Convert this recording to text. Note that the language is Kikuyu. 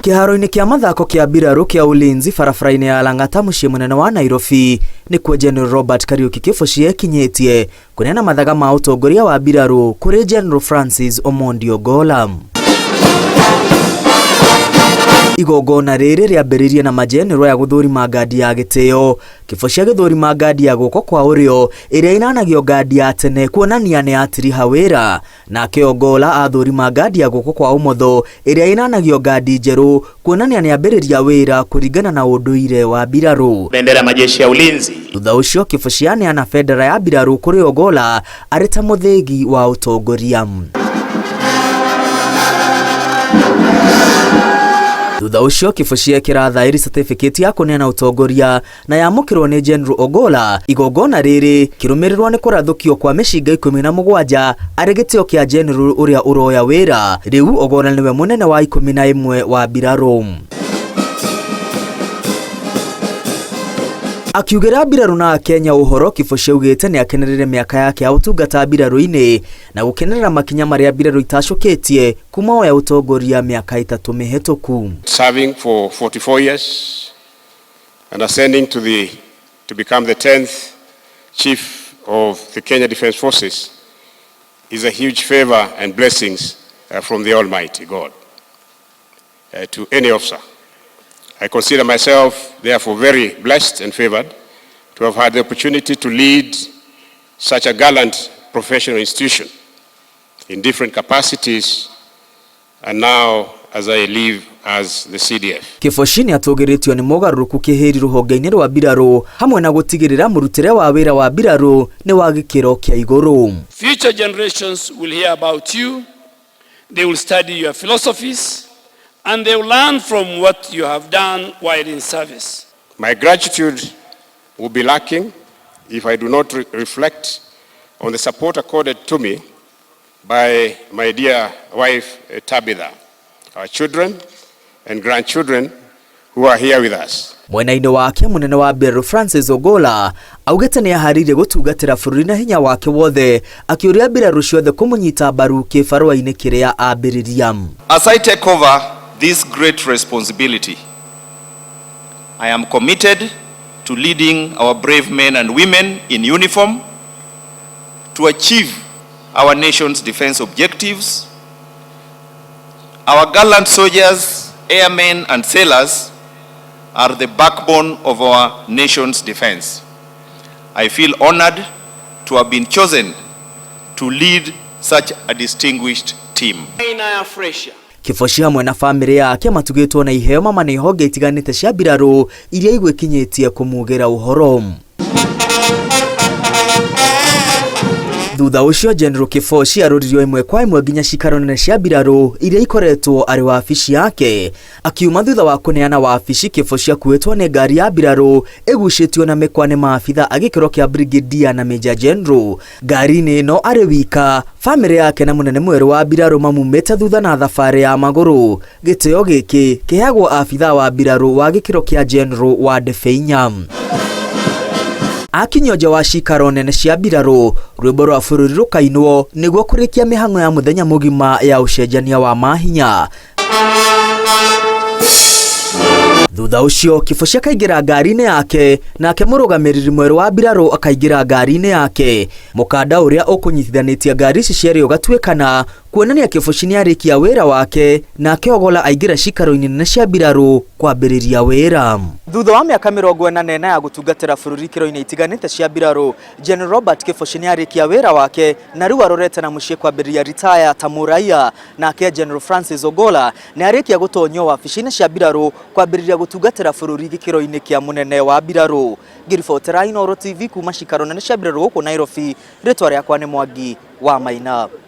Kĩharo-inĩ kĩa mathako kĩa mbirarũ kĩa Ulinzi barabara-inĩ ya Lang'ata mũciĩ mũnene wa Nairobi nĩkuo General Robert Kariuki Kĩbochi ekinyĩtie kũneana mathaga ma ũtongoria wa mbirarũ kũrĩ General Francis Omondi Ogolla. Igongona rĩrĩ rĩambĩrĩirie na majenerũ aya gũthũrima ngandi ya gĩtĩo. Kĩbochi agĩthũrima ngandi ya guoko kwa ũrĩo ĩrĩa ĩnanagio ngandi ya tene kuonania nĩ atiriha wĩra. Nake Ogolla athũrima ngandi ya guoko kwa ũmotho ĩrĩa ĩnanagio ngandi njerũ kuonania nĩ ambĩrĩria wĩra kũringana na ũndũire wa mbirarũ. Bendera ya majeshi ya ulinzi. Thutha ũcio Kĩbochi aneana bendera ya mbirarũ kũrĩ Ogolla arĩ ta mũthĩgi wa ũtongoria. Thutha ũcio Kĩbochi ekĩra thaĩri certificate ya kũneana ũtongoria na yamũkĩrwo nĩ General Ogolla. Igongona rĩrĩ kĩrũmĩrĩrwo nĩ kũrathũkio kwa mĩcinga 17 arĩ gĩtĩo kĩa General ũrĩa ũroya wĩra. Rĩu Ogolla nĩwe mũnene wa 11 wa mbirarũ. Akiugĩra mbirarũ na Akenya ũhoro, Kĩbochi augĩte nĩ akenerere mĩaka yake ya ũtungata mbirarũ-inĩ na gũkenerera makinya marĩa mbirarũ itacũkĩtie kuma oya ũtongoria mĩaka 3 mĩhĩtũku. Serving for 44 years and ascending to become the 10th chief of the Kenya Defence Forces is a huge favor and blessings from the Almighty God to any officer. I consider myself therefore very blessed and favored to have had the opportunity to lead such a gallant professional institution in different capacities, and now as I leave as the CDF. Kĩbochi nĩ atũgĩrĩtio nĩ mogarũrũku kĩhĩri rũhonge-inĩ rwa mbirarũ hamwe na gũtigĩrĩra mũrutĩre wa wĩra wa mbirarũ nĩ wa gĩkĩro kĩa igũrũ. Future generations will hear about you, they will study your philosophies, and they will learn from what you have done while in service. My gratitude will be lacking if I do not reflect on the support accorded to me by my dear wife Tabitha, our children and grandchildren who are here with us. Mwena-inĩ wake mũnene wa mbirarũ Francis Ogolla augĩte nĩ aharĩirie gũtungatĩra bũrũri na hinya wake wothe, akĩũria mbirarũ ciothe kũmũnyita mbaru kĩbarũa-inĩ kĩrĩa ambĩrĩria. As I take over this great responsibility, I am committed to leading our brave men and women in uniform to achieve our nation's defense objectives. Our gallant soldiers, airmen and sailors are the backbone of our nation's defense. I feel honored to have been chosen to lead such a distinguished team. Aina ya fresha. Kĩbochi hamwe na bamĩrĩ yake matugĩtwo na iheo mama nĩ honge itiganĩte cia mbirarũ iria igwĩkinyĩtie kũmugĩra ũhoro. Thutha ũcio General Kĩbochi arũririo ĩmwe kwa ĩmwe nginya cikaro nene cia mbirarũ iria ikoretwo arĩ wabici yake. Akiuma thutha wa kũneana wabici, Kĩbochi akuĩtwo nĩ ngari ya mbirarũ ĩgucĩtio na mĩkwa nĩ maabitha a gĩkĩro kĩa Brigadier na Major General. Ngari-inĩ ĩno arĩ wika, bamĩrĩ yake na mũnene mwerũ wa mbirarũ mamumĩte thutha na thabarĩ ya magũrũ. Gĩtĩo gĩkĩ kĩheagwo abitha wa mbirarũ wa gĩkĩro kĩa General wa ndebe 4. Akinyio nja wa cikaro nene cia mbirarũ, rwĩmbo rwa bũrũri rũkainwo nĩguo kũrĩkia mĩhang'o ya mũthenya mũgima ya ũcenjania wa mahinya. Thutha ũcio Kĩbochi akaingĩra ngari-inĩ yake, nake mũrũgamĩrĩri mwerũ wa mbirarũ akaingĩra ngari-inĩ yake. Mũkanda ũrĩa ũkũnyitithanĩtie ngari ici cierĩ ũgatuĩkana kuonania Kĩbochi nĩ arĩkia wĩra wake, nake Ogolla aingĩra cikaro-inĩ nene cia mbirarũ kwambĩrĩria wĩra. Thutha wa mĩaka 44 ya gũtungatĩra bũrũri ikĩro-inĩ itiganĩte cia mbirarũ, General Robert Kĩbochi nĩ arĩkia wĩra wake na rĩu arorete na mũciĩ kwambĩrĩria ritaya ta mũraiya. Nake General Francis Ogolla nĩ arĩkia gũtonyio wabici-inĩ cia mbirarũ kwambĩrĩria gũtungatĩra bũrũri gĩkĩro-inĩ kĩa mũnene wa mbirarũ. Ngĩribotera Inooro TV kuma cikaro nene cia mbirarũ gũkũ Nairobi, rĩtwa rĩakwa nĩ Mwangi wa Maina.